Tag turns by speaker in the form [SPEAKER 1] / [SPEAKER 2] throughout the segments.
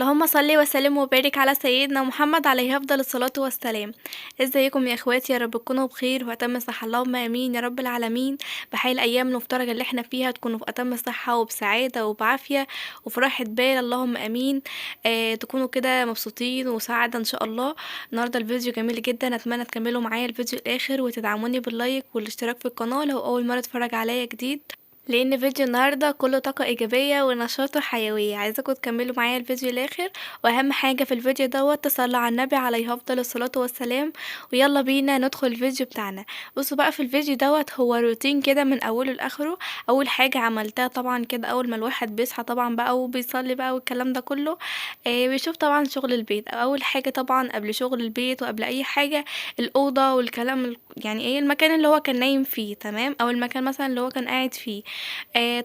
[SPEAKER 1] اللهم صل وسلم وبارك على سيدنا محمد عليه افضل الصلاة والسلام. ازيكم يا اخواتي؟ يا رب تكونوا بخير واتم صحة، اللهم امين يا رب العالمين. بحال الايام المفترجه اللي احنا فيها تكونوا في اتم صحة وبسعاده وبعافيه وفي راحة بال، اللهم امين. تكونوا كده مبسوطين وسعادة ان شاء الله. النهارده الفيديو جميل جدا، اتمنى تكملوا معايا الفيديو الاخر وتدعموني بال like والاشتراك في القناة لو اول مرة تتفرج عليا جديد، لان فيديو النهارده كله طاقة ايجابية ونشاط وحيوية. عايزاكم تكملوا معايا الفيديو الاخر، واهم حاجة في الفيديو دوت تصلوا على النبي عليه افضل الصلاة والسلام. ويلا بينا ندخل الفيديو بتاعنا. بصوا بقى في الفيديو دوت هو روتين كده من اوله لاخره. اول حاجة عملتها طبعا كده اول ما الواحد بيصحى طبعا بقى وبيصلي بقى والكلام ده كله، بيشوف طبعا شغل البيت. اول حاجة طبعا قبل شغل البيت وقبل اي حاجة الاوضة والكلام، يعني ايه المكان اللي هو كان نايم فيه، تمام، او المكان مثلا اللي هو كان قاعد فيه.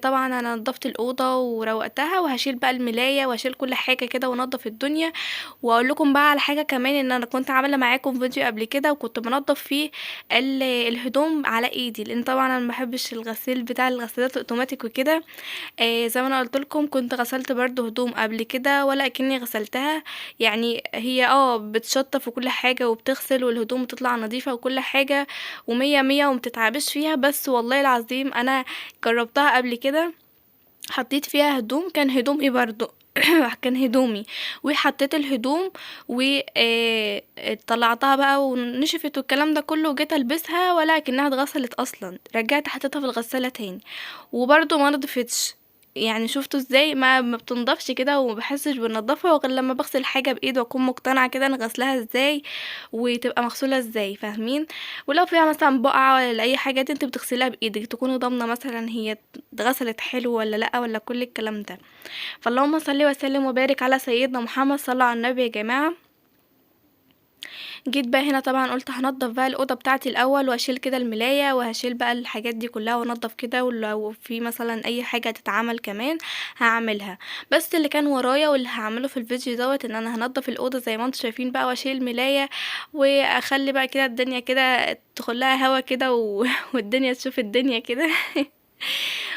[SPEAKER 1] طبعا انا نضفت الاوضة وروقتها، وهشيل بقى الملايه وهشيل كل حاجة كده وانضف الدنيا. واقول لكم بقى على حاجة كمان، ان انا كنت عامله معاكم فيديو قبل كده وكنت بنضف فيه الهدوم على ايدي، لان طبعا انا ما بحبش الغسيل بتاع الغسالات الاوتوماتيك وكده. زي ما انا قلت لكم كنت غسلت برضو هدوم قبل كده ولا اكني غسلتها، يعني هي بتشطف وكل حاجة وبتغسل والهدوم بتطلع نظيفة وكل حاجة ومية مية ومتتعبش فيها، بس والله العظيم انا جربتها قبل كده، حطيت فيها هدوم، كان هدوم ايه برضو كان هدومي، وحطيت الهدوم وطلعتها بقى ونشفت والكلام ده كله، وجيت البسها ولكنها اتغسلت اصلا، رجعت حطيتها في الغسالة تاني وبرضو ما نضفتش. يعني شفتوا ازاي ما بتنضفش كده وما بحسش بالنظافة غير لما بغسل حاجة بايد واكون مقتنعة كده انا غسلها ازاي وتبقى مغسوله ازاي، فاهمين؟ ولو فيها مثلا بقعة ولا اي حاجة انت بتغسليها بايدك تكوني ضامنه مثلا هي اتغسلت حلو ولا لا ولا كل الكلام ده. فاللهم صل وسلم وبارك على سيدنا محمد، صلى على النبي يا جماعة. جيت بقى هنا طبعا قلت هنضف بقى الاوضة بتاعتي الاول، واشيل كده الملايه وهشيل بقى الحاجات دي كلها وانضف كده، ولو في مثلا اي حاجة تتعمل كمان هعملها. بس اللي كان ورايا واللي هعمله في الفيديو دوت ان انا هنضف الاوضة زي ما انتم شايفين بقى، واشيل الملايه واخلي بقى كده الدنيا كده تدخل لها هوا كده والدنيا تشوف الدنيا كده.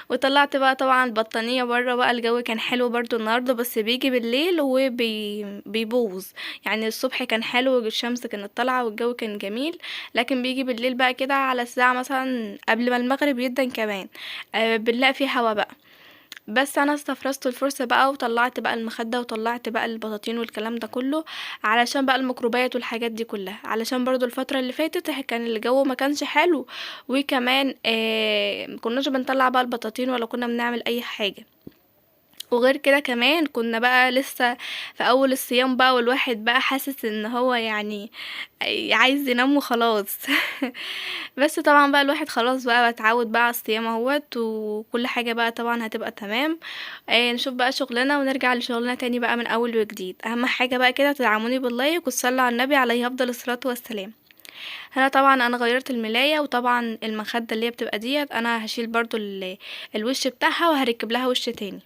[SPEAKER 1] وطلعت بقى طبعا البطانية بره بقى، الجو كان حلو برضو النهاردة، بس بيجي بالليل وبيبوظ، يعني الصبح كان حلو والشمس كانت طالعة والجو كان جميل، لكن بيجي بالليل بقى كده على الساعة مثلا قبل ما المغرب يدن كمان، بنلاقي فيه هوا بقى. بس انا استفرزت الفرصة بقى وطلعت بقى المخدة وطلعت بقى البطاطين والكلام ده كله، علشان بقى الميكروبات والحاجات دي كلها، علشان برضو الفترة اللي فاتت كان الجو ما كانش حلو، وكمان ما كناش بنطلع بقى البطاطين ولا كنا بنعمل اي حاجة. وغير كده كمان كنا بقى لسه في اول الصيام بقى، والواحد بقى حاسس ان هو عايز ينام وخلاص. بس طبعا بقى الواحد خلاص بقى اتعود بقى على الصيام اهوت، وكل حاجة بقى طبعا هتبقى تمام. نشوف بقى شغلنا ونرجع لشغلنا تاني بقى من اول وجديد. اهم حاجة بقى كده تدعموني بال like وتصلوا على النبي عليه افضل الصلاة والسلام. هنا طبعا انا غيرت الملاية، وطبعا المخدة اللي هي بتبقى ديت انا هشيل برضو الوش بتاعها وهركب لها وش تاني.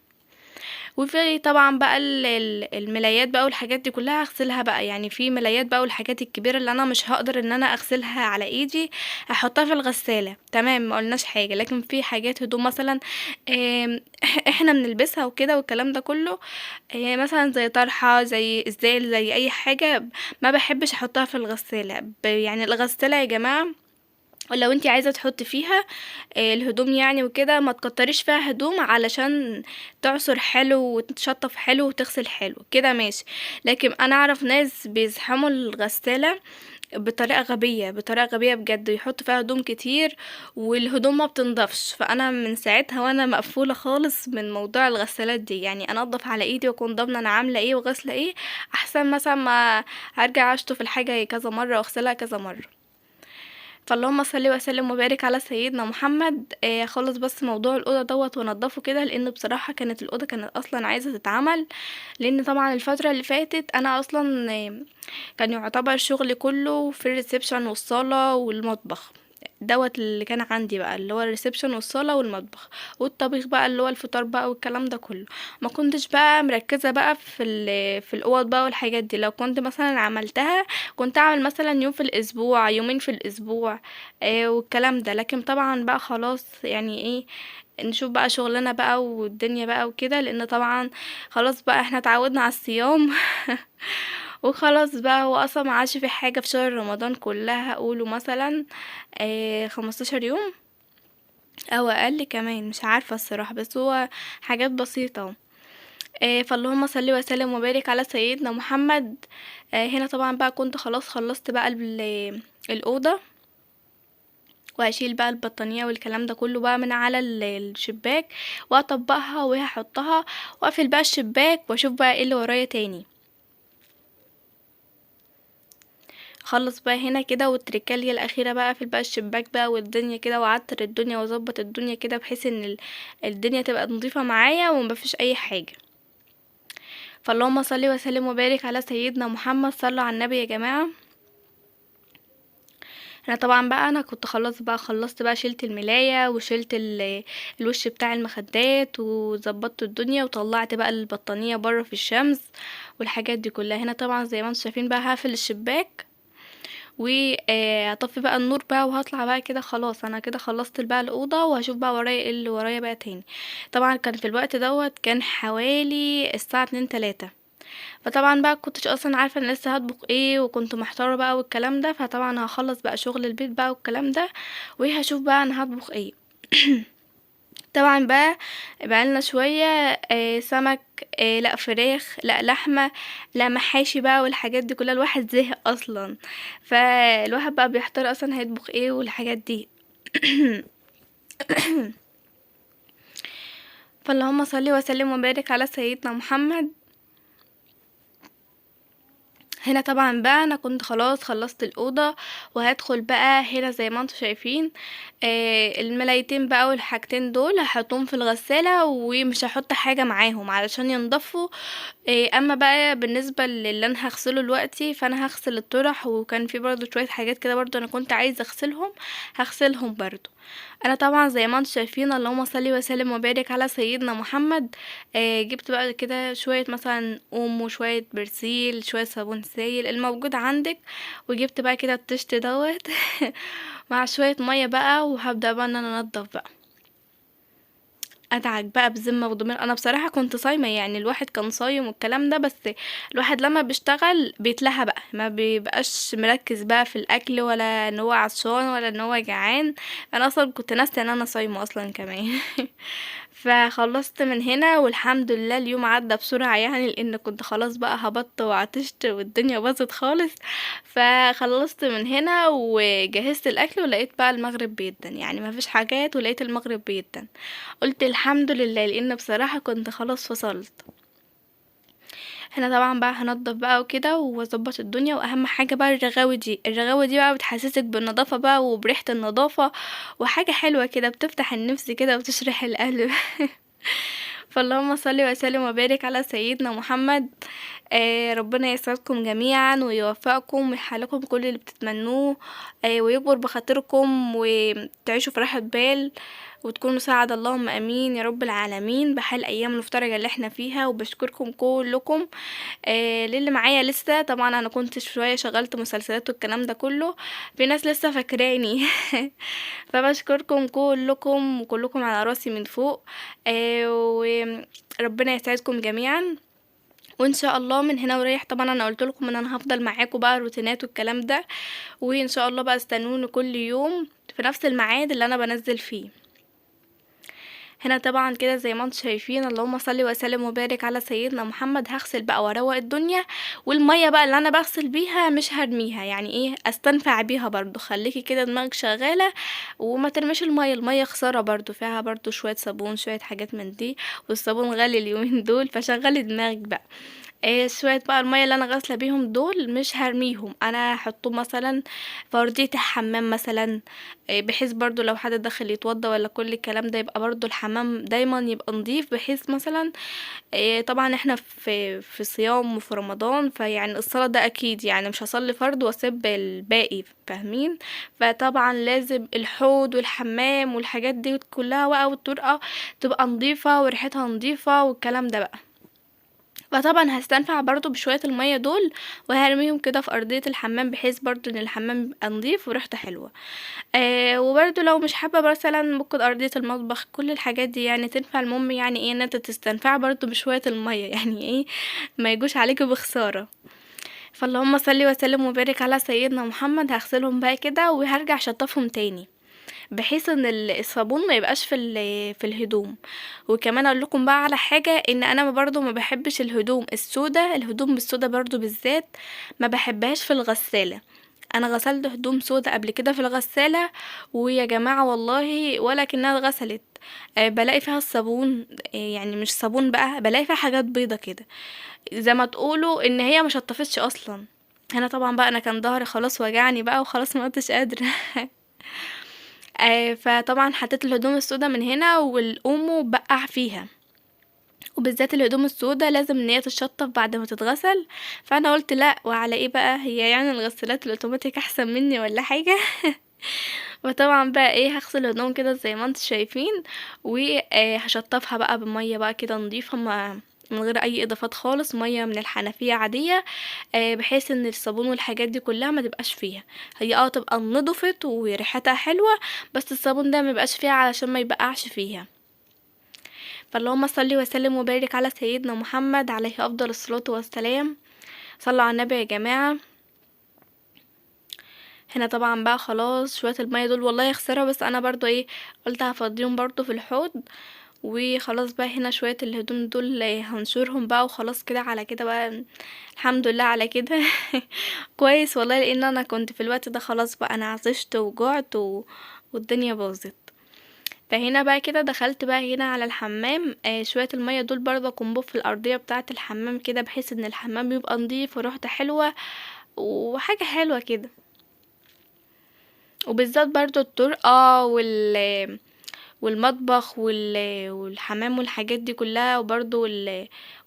[SPEAKER 1] وفي طبعا بقى الملايات بقى والحاجات دي كلها هغسلها بقى، يعني في ملايات بقى والحاجات الكبيرة اللي انا مش هقدر ان انا اغسلها على ايدي هحطها في الغسالة، تمام، ما قلناش حاجة. لكن في حاجات هدوم مثلا، احنا بنلبسها وكده والكلام ده كله، مثلا زي طرحة زي ازاي زي اي حاجة، ما بحبش احطها في الغسالة. يعني الغسالة يا جماعة لو انتي عايزة تحطي فيها، الهدوم يعني وكده، ما تكتريش فيها هدوم علشان تعصر حلو وتتشطف حلو وتغسل حلو كده، ماشي. لكن انا اعرف ناس بيزحموا الغسالة بطريقة غبية، بطريقة غبية بجد، يحطوا فيها هدوم كتير والهدوم ما بتنضفش. فانا من ساعتها وانا مقفولة خالص من موضوع الغسالات دي، يعني انضف على ايدي واكون ضامنة انا عاملة ايه وغاسلة ايه، احسن مثلا ما هرجع اشطف الحاجة كذا مرة واغسلها كذا مرة. فاللهم صل وسلم وبارك على سيدنا محمد. خلص بس موضوع الأوضة دوت ونضفه كده، لأن بصراحة كانت الأوضة كانت أصلا عايزة تتعمل، لأن طبعا الفترة اللي فاتت أنا أصلا، كان يعتبر شغلي كله في الريسبشن والصالة والمطبخ. دوت اللي كان عندي بقى، اللي هو ال reception والصاله والمطبخ والطبيخ بقى اللي هو الفطار بقى والكلام ده كله. ما كنتش بقى مركزه بقى في الاوض بقى والحاجات دي. لو كنت مثلا عملتها كنت اعمل مثلا يوم في الاسبوع، يومين في الاسبوع، والكلام ده. لكن طبعا بقى خلاص يعني ايه، نشوف بقى شغلنا بقى والدنيا بقى وكده، لان طبعا خلاص بقى احنا اتعودنا على الصيام. وخلاص بقى هو اصلا ما عادش في حاجة في شهر رمضان كلها، قولوا مثلا 15 يوم او اقل كمان، مش عارفه الصراحة، بس هو حاجات بسيطة. فاللهم صل وسلم وبارك على سيدنا محمد. هنا طبعا بقى كنت خلاص خلصت بقى الاوضة، وهشيل بقى البطانيه والكلام ده كله بقى من على الشباك، واطبقها وهحطها واقفل بقى الشباك، واشوف بقى ايه اللي ورايا تاني. خلص بقى هنا كده، والتركالية الاخيرة بقى اقفل بقى الشباك بقى والدنيا كده، واعطر الدنيا واظبط الدنيا كده، بحيث ان الدنيا تبقى نظيفة معايا ومفيش اي حاجة. فاللهم صل وسلم وبارك على سيدنا محمد، صلوا على النبي يا جماعة. انا طبعا بقى انا كنت خلاص بقى خلصت بقى، شلت الملايه وشلت الوش بتاع المخدات وظبطت الدنيا، وطلعت بقى البطانيه بره في الشمس والحاجات دي كلها. هنا طبعا زي ما انتم شايفين بقى هقفل الشباك وهطفي بقى النور بقى، وهطلع بقى كده خلاص انا كده خلصت بقى الاوضة، وهشوف بقى ورايا ايه اللي ورايا بقى تاني. طبعا كان في الوقت دوت كان حوالي الساعة 2-3، فطبعا بقى كنتش اصلا عارفه انا لسه هطبخ ايه، وكنت محتارة بقى والكلام ده. فطبعا هخلص بقى شغل البيت بقى والكلام ده، وهشوف بقى انا هطبخ ايه. طبعا بقى بقالنا شوية سمك، لا فراخ، لا لحمه، لا محاشي بقى والحاجات دي كلها، الواحد زهق اصلا، فالواحد بقى بيحتار اصلا هيطبخ ايه والحاجات دي. فاللهم صل وسلم وبارك على سيدنا محمد. هنا طبعا بقى انا كنت خلاص خلصت الاوضة، وهدخل بقى هنا زي ما انتم شايفين، الملايتين بقى والحاجتين دول هحطهم في الغسالة، ومش هحط حاجة معاهم علشان ينضفوا. اما بقى بالنسبة للي انا هغسله دلوقتي، فانا هغسل الطرح، وكان في برضو شوية حاجات كده برضو انا كنت عايزه اغسلهم، هغسلهم برضو. انا طبعا زي ما انتم شايفين اللهم صل وسلم وبارك على سيدنا محمد. جبت بقى كده شوية مثلا اومو، شوية برسيل، شوية صابون سايل الموجود عندك، وجبت بقى كده الطشت دوت مع شوية مية بقى، وهبدا بقى ان انا انضف بقى، ادعك بقى بذمه وضمير. انا بصراحة كنت صايمه، يعني الواحد كان صايم والكلام ده، بس الواحد لما بيشتغل بيتلهى بقى، ما بيبقاش مركز بقى في الاكل، ولا ان هو عطشان ولا ان هو جعان. انا اصلا كنت ناسيه ان انا صايمه اصلا كمان. فخلصت من هنا والحمد لله اليوم عدى بسرعة، لان كنت خلاص بقى هبطت وعطشت والدنيا باظت خالص. فخلصت من هنا وجهزت الاكل، ولقيت بقى المغرب بيدن، يعني ما فيش حاجات، ولقيت المغرب بيدن، قلت الحمد لله، لان بصراحة كنت خلاص فصلت. هنا طبعا بقى هنضف بقى وكده واظبط الدنيا، واهم حاجة بقى الرغاوي دي، الرغاوي دي بقى بتحسسك بالنظافة بقى وبريحه النظافة، وحاجه حلوة كده بتفتح النفس كده وتشرح القلب. فاللهم صل وسلم وبارك على سيدنا محمد. ربنا يسعدكم جميعا ويوفقكم ويحقق كل اللي بتتمنوه، ويكبر بخاطركم وتعيشوا في راحة بال وتكونوا سعد، اللهم امين يا رب العالمين، بحال ايام المفترجة اللي احنا فيها. وبشكركم كلكم. للي معايا لسه، طبعا انا كنت شوية شغلت مسلسلات والكلام ده كله، في ناس لسه فاكراني. فبشكركم كلكم وكلكم على راسي من فوق، وربنا يسعدكم جميعا. وان شاء الله من هنا ورايح طبعا انا قلت لكم ان انا هفضل معاكم بقى روتينات والكلام ده، وان شاء الله بقى استنوني كل يوم في نفس الميعاد اللي انا بنزل فيه. هنا طبعا كده زي ما انتم شايفين اللهم صل وسلم وبارك على سيدنا محمد. هغسل بقى واروق الدنيا، والمية بقى اللي انا بغسل بيها مش هرميها، يعني ايه استنفع بيها برضو، خليكي كده دماغك شغالة وما ترميش المية، المية خسارة برضو، فيها برضو شوية صابون شوية حاجات من دي، والصابون غالي اليومين دول، فشغلي دماغك بقى. شوية بقى المَيّة اللي أنا غاسلة بيهم دول مش هارميهم، أنا هاحطهم مثلًا في أرضية الحمام مثلًا، بحيث برضه لو حد دخل يتوضّى والّا كل الكلام ده يبقى برضه الحمام دايمًا يبقى نضيف، بحيث مثلًا طبعًا إحنا في صيام وفي رمضان، فيعني الصلاة ده أكيد يعني مش هاصلي فرض وأسيب الباقي، فاهمين؟ فطبعًا لازم الحوض والحمام والحاجات دي كلها بقى والطرقة تبقى نضيفة وريحتها نضيفة والكلام ده بقى. فطبعًا هاستنفع برضه بشوية المَيّة دول وهارميهم كده في أرضية الحمام، بحيث برضه إن الحمام يبقى نضيف وريحته حلوة. وبرضه لو مش حابة مثلًا ممكن أرضية المطبخ، كل الحاجات دي يعني تنفع. المهم يعني إيه إن أنتِ تستنفعي برضه بشوية المَيّة، يعني إيه ما يجوش عليكِ بخسارة. فاللهم صل وسلم وبارك على سيدنا محمد. هاغسلهم بقى كده وهارجع أشطفهم تاني، بحيث إن الصابون ما يبقاش في الهدوم. وكمان أقول لكم بقى على حاجة، إن أنا برضه ما بحبش الهدوم السودا، الهدوم السودا برضه بالذات ما بحبهاش في الغسالة. أنا غسلت هدوم سودا قبل كده في الغسالة ويا جماعة والله ولا كأنها اتغسلت، بلاقي فيها الصابون، يعني مش صابون بقى، بلاقي فيها حاجات بيضة كده زي ما تقولوا إن هي ما شطفتش أصلا. هنا طبعا بقى أنا كان ظهري خلاص وجعني بقى وخلاص ما عدتش قادرة. فطبعا حطيت الهدوم السودا من هنا والأومو بقع فيها، وبالذات الهدوم السودا لازم ان هي تتشطف بعد ما تتغسل. فانا قلت لا وعلى ايه بقى، هي يعني الغسالات الاوتوماتيك احسن مني ولا حاجه؟ وطبعا بقى ايه هغسل الهدوم كده زي ما انتم شايفين، وهشطفها بقى بميه بقى كده نضيفه من غير اي اضافات خالص، ميه من الحنفيه عاديه، بحيث ان الصابون والحاجات دي كلها ما تبقاش فيها. هي تبقى نضفت وريحتها حلوه، بس الصابون ده ما يبقاش فيها علشان ما يبقعش فيها. فاللهم صل وسلم وبارك على سيدنا محمد عليه افضل الصلاه والسلام. صلوا على النبي يا جماعه. هنا طبعا بقى خلاص شويه الميه دول والله خساره، بس انا برضو ايه قلت هفضيهم برضو في الحوض وخلاص بقى. هنا شويه الهدوم دول هنشرهم بقى وخلاص كده، على كده بقى الحمد لله على كده. كويس والله، لان انا كنت في الوقت ده خلاص بقى انا عطشت وجعت والدنيا باظت. فهنا بقى كده دخلت بقى هنا على الحمام، شوية المية دول برضه كنبوب في الأرضية بتاعة الحمام كده، بحيث ان الحمام يبقى نضيف وريحته حلوة وحاجة حلوة كده. وبالذات برضه الطرقة والمطبخ والحمام والحاجات دي كلها، وبرضه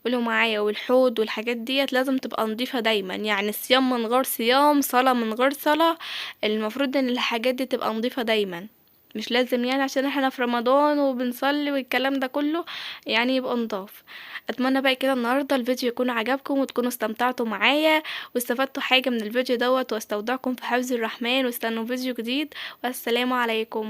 [SPEAKER 1] قولوا معايا والحوض والحاجات ديت لازم تبقى نضيفة دايما. يعني الصيام من غير صيام، صلاة من غير صلاة، المفروض ان الحاجات دي تبقى نضيفة دايما. مش لازم يعني عشان احنا في رمضان وبنصلي والكلام ده كله يعني يبقى نضاف. اتمنى بقى كده النهارده الفيديو يكون عجبكم وتكونوا استمتعتوا معايا واستفدتوا حاجة من الفيديو دوت، واستودعكم في حفظ الرحمن، واستنوا فيديو جديد، والسلام عليكم.